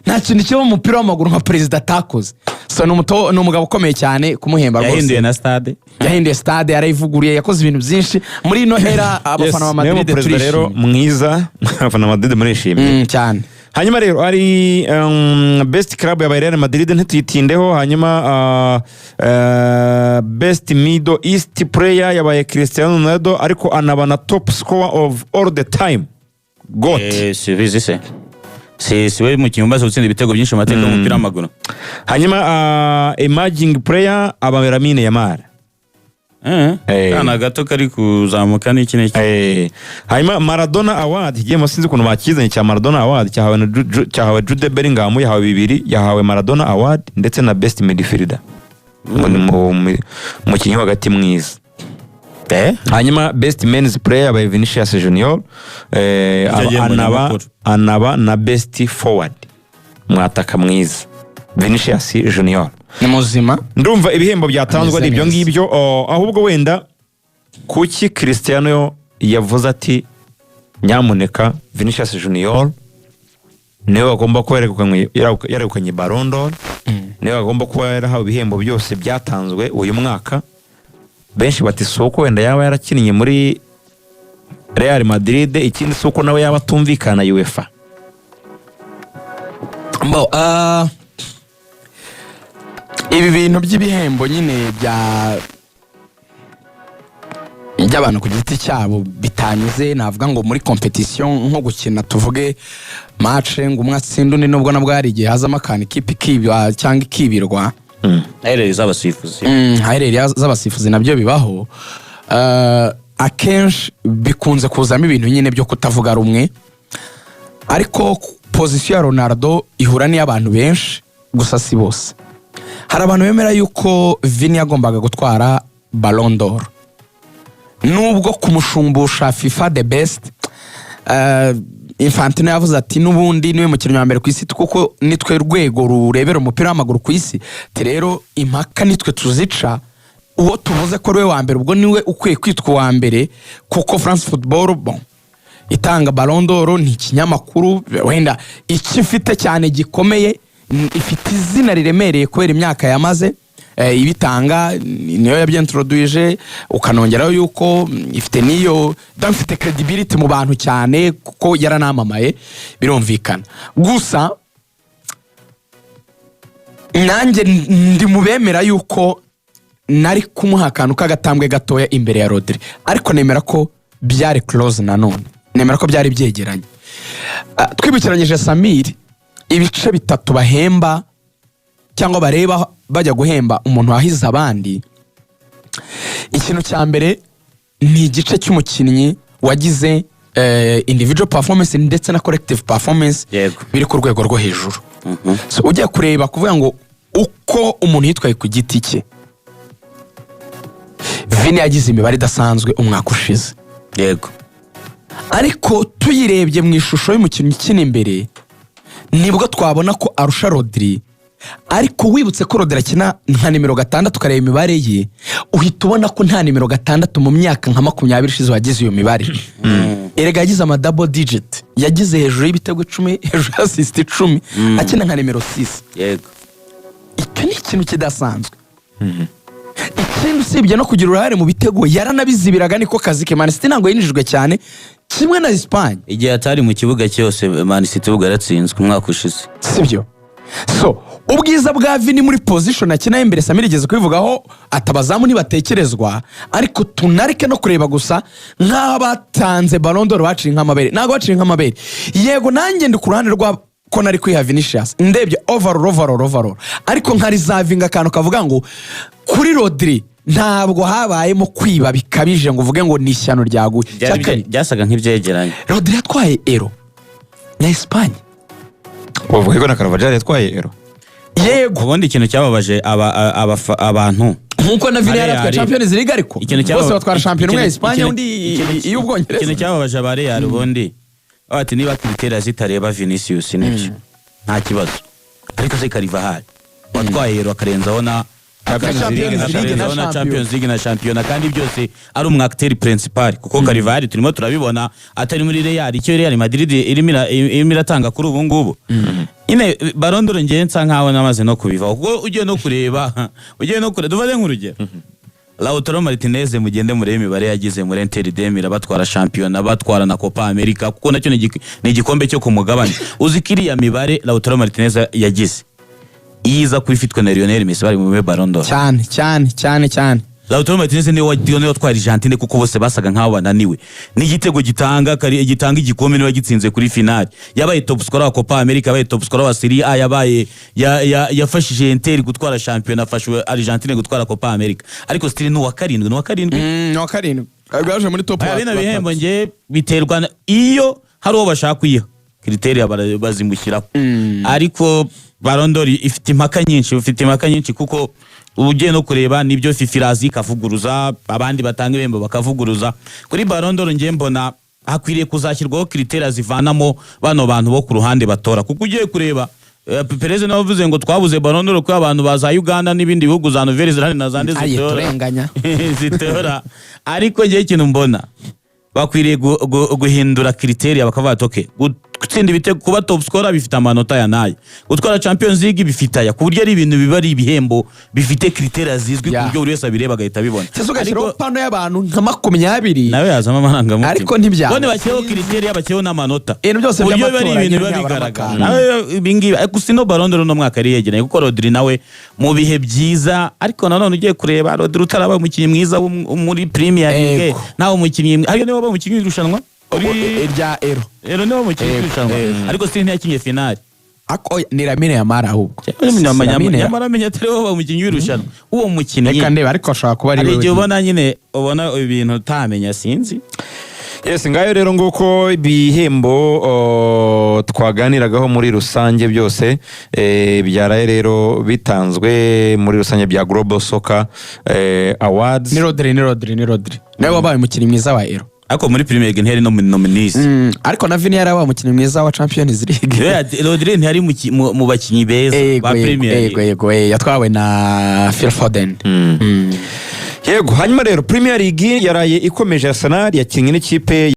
Nta kintu kiba mu mupira w'amaguru nka perezida atakoze. So ni umugabo ukomeye cyane kumuhemba Yahinduye rwose. na stade. Yahinduye stade, yarayivuguruye, yakoze ibintu byinshi muri ino era. Abafana ba Niwe Madrid perezida rero turishimye. mwiza. Abafana ba Madrid murishimye. Cyane. Hanyuma rero hari best club yabaye Real Madrid, ntituyitindeho. Hanyuma best Middle East player yabaye Cristiano Ronaldo, ariko anaba na top scorer of all the time, GOAT. Si bizi se, si we mukinnyi umaze gutsinda ibitego byinshi mu mateka y'umupira w'amaguru? Hanyuma emerging player aba Lamine Yamal. Kana gato kari kuzamuka n'iki n'iki. Hanyuma Maradona Award, igihembo sinzi ukuntu bakizanye cya Maradona Award, cyahawe na cyahawe Jude Bellingham. Yahawe bibiri, yahawe Maradona Award ndetse na best midfielder, ngo ni umukinnyi wo hagati mwiza. Hanyuma best men's player yabaye Vinicius Junior, Icyo gihembo nyamukuru. anaba na best forward, mwataka mwiza, Vinicius Junior. Ni muzima. Ndumva ibihembo byatanzwe ari Ameze ibyo neza. ngibyo. Ahubwo wenda kuki Cristiano yavuze ati nyamuneka Vinicius Junior niwe bagomba kuba yaregukanye Ballon d'Or, niwe bagomba kuba yarahawe ibihembo byose byatanzwe uyu mwaka? Benshi bati si uko wenda yaba yarakinnye muri Real Madrid, ikindi si uko nawe yaba atumvikana na UEFA. Bo, ibi bintu by'ibihembo nyine by'abantu ku giti cyabo bitanyuze, navuga ngo muri competition, nko gukina tuvuge match ngo umwe atsinde undi, nubwo nabwo hari igihe hazamo akantu ikipe ikiba cyangwa ikibirwa. Ahereye z'abasifuzi. Ahereye z'abasifuzi nabyo bibaho. Akenshi bikunze kuzamo ibintu nyine byo kutavuga rumwe, ariko position ya Ronaldo ihura n'iy'abantu benshi, gusa si bose. Hari abantu bemera yuko Vini yagombaga gutwara Ballon d'Or, nubwo kumushumbusha FIFA The Best, Infantino yavuze ati n'ubundi niwe mukinnyi wa mbere ku isi, kuko nitwe rwego rurebera umupira w'amaguru ku isi. Ati rero impaka nitwe tuzica, uwo tuvuze ko ari we wa mbere ubwo niwe ukwiye kwitwa uwa mbere, kuko France Football, bon, itanga Ballon d'Or ni ikinyamakuru wenda icyo ifite cyane gikomeye, ifite izina riremereye kubera imyaka yamaze ibitanga, niyo yabyintroduije, ukanongeraho yuko ifite n'iyo donc ifite credibility mu bantu cyane kuko yaranamamaye, birumvikana. Gusa nanjye ndi mu bemera yuko nari kumuha akantu k'agatambwe gatoya imbere ya Rodri, ariko nemera ko byari close, nanone nemera ko byari byegeranye. Twibukiranyije Samir, ibice bitatu bahemba cyangwa bareba bajya guhemba umuntu wahize abandi: ikintu cya mbere ni igice cy'umukinnyi wagize individual performance ndetse na collective performance biri ku rwego rwo hejuru. So, ugiye kureba kuvuga ngo uko umuntu yitwaye ku giti cye, Vini yagize imibare idasanzwe umwaka ushize, ariko tuyirebye mu ishusho y'umukinnyi ukina imbere nibwo twabona ko arusha Rodri. Ariko wibutse ko Rodri akina nka nimero 6, ukareba imibare ye, uhita ubona ko nta nimero 6 mu myaka nka 20 ishize wagize iyo mibare. Erega yagize ama double digit, yagize hejuru y'ibitego 10, hejuru ya assist 10, akina nka nimero 6. Icyo ni ikintu kidasanzwe. Ikindi, usibye no kugira uruhare mu bitego, yaranabizibiraga, niko kazi ke. Man City ntabwo yinjijwe cyane kimwe na Espagne. Igihe atari mu kibuga cyose, Man City ubwo yaratsinzwe umwaka ushize. Sibyo? So ubwiza bwa Vini muri position akina imbere, Samir igeze kubivugaho ati abazamu ntibatekerezwa, ariko tunareke no kureba gusa nk'aho batanze Ballon d'Or baciye nk'amabere. Ntabwo baciye nk'amabere. Yego, nanjye ndi ku ruhande rwa ko nari kwiha Vinicius ndebye overall, overall, overall, ariko nkarizavinga akantu kavuga ngo kuri Rodri ntabwo habayemo kwiba bikabije ngo uvuge ngo ni ishyano ryaguye. Byari Icya kabiri, byasaga nk'ibyegeranye. Rodri yatwaye Euro ya Espagne. Bavuga ko na Carvajal yatwaye Euro. Yego. Ubundi ikintu cyababaje abantu Nkuko na Vini Real. yaratwaye Champions League, ariko bose batwara shampiyona, umwe ya Espagne, undi iy'Ubwongereza. Ikintu cyababaje aba Real ubundi bati niba critères zitareba Vinicius nibyo nta kibazo, ariko se Carvajal watwaye Euro akarenzaho na Champions Champions League League na na Champions. Champions League na shampiyona, kandi byose ari umu acteur principal, kuko Carvajal turimo turabibona atari muri Real, icyo Real Madrid irimo iratanga kuri ubu ngubu nyine. Ballon d'Or ngewe nsa nkaho namaze no kubivaho, kuko ugiye no kureba, dufate nk'urugero Lautaro Martinez, mugende murebe imibare yagize muri Inter de Milan, batwara shampiyona, batwara na Copa America, kuko nacyo ni igikombe cyo ku mugabane. Uzi ko iriya mibare Lautaro Martinez yagize, iyo iza kuba ifitwe na Lionel Messi, bari mu Ballon d'Or? Cyane cyane cyane cyane. Lautaro Martinez niwe watwara Argentine, kuko bose basaga nkaho bananiwe, n'igitego gitanga igikombe niwe wagitsinze kuri finale. Yabaye top scorer wa Copa America, yabaye top scorer wa Serie A, yabaye yafashije Inter gutwara shampiyona, afasha Argentine gutwara Copa America, ariko still ni uwa karindwi, ni uwa karindwi. Ni uwa karindwi, yaje muri top. Aya, bino bihembo nge biterwa iyo hari uwo bashaka kuyiha, critères bazimushyiraho, ariko Ballon d'Or ifite impaka nyinshi, kuko ugiye no kureba nibyo FIFA iraza ikavuguruza, abandi batanga ibihembo bakavuguruza. Kuri Ballon d'Or nge mbona hakwiriye kuzashyirwaho critères zivanamo bano bantu bo ku ruhande batora, kuko ugiye kureba Perez nawe avuze ngo twabuze Ballon d'Or kuko abantu ba za Uganda n'ibindi bihugu, za Nouvelle-Zélande na za nde Aye, zitora. Turenganya. Zitora. Ariko ngewe ikintu mbona, bakwiriye guhindura critères, bakavuga ati: "Okay, gutsinda ibitego, kuba top scorer bifite amanota ya naya, gutwara Champions League bifite aya," ku buryo ari ibintu biba ari ibihembo bifite critères zizwi, ku buryo buri wese abireba agahita abibona. Cyangwa ugashyiraho Ariko pano y'abantu nka 20. Nawe yazamo amarangamutima. Ariko ntibyaba. None bashyiraho critères, bashyiraho n'amanota, Ibintu byose ku buryo biba ari by'amatora ibintu biba nyine ntihabura bigaragara. amakara. Nawe ibi ngibi, ariko si no Ballon d'Or uno mwaka yari yegeranye, kuko Rodri nawe mu bihe byiza, ariko nanone ugiye kureba Rodri utarabaye umukinnyi mwiza muri Premier League, nawe umukinnyi hariyo niwe wabaye umukinnyi w'irushanwa. Irya Euro. Rero niwe umukinnyi Ego, w'irushanwa, ariko si ntiyakinye finale. Ako oya, ni Lamine Yamal ahubwo. Lamine Nyamara amenya atari wowe umukinnyi w'irushanwa, uwo mukinnyi. Reka ndebe, ariko ashobora kuba ari Hari we. igihe ubona nyine, ubona ibintu utamenya, sinzi. Yes, ngayo rero nguko ibihembo twaganiragaho muri rusange byose byaraye rero bitanzwe muri rusange bya Global Soccer Awards. Ni Rodri, ni Rodri, ni Rodri nawe wabaye umukinnyi mwiza wa Euro. Ariko muri Premier League ntiyari no muri nominees. Ariko na Vini yarabaye umukinnyi mwiza wa Champions League. Rodri ntiyari mu bakinnyi beza Yego. ba Yego. Premier Yego. League. Yego, yatwawe na Phil Foden. Yego, hanyuma rero Premier League yaraye ikomeje. Arsenal yakinnye n'ikipe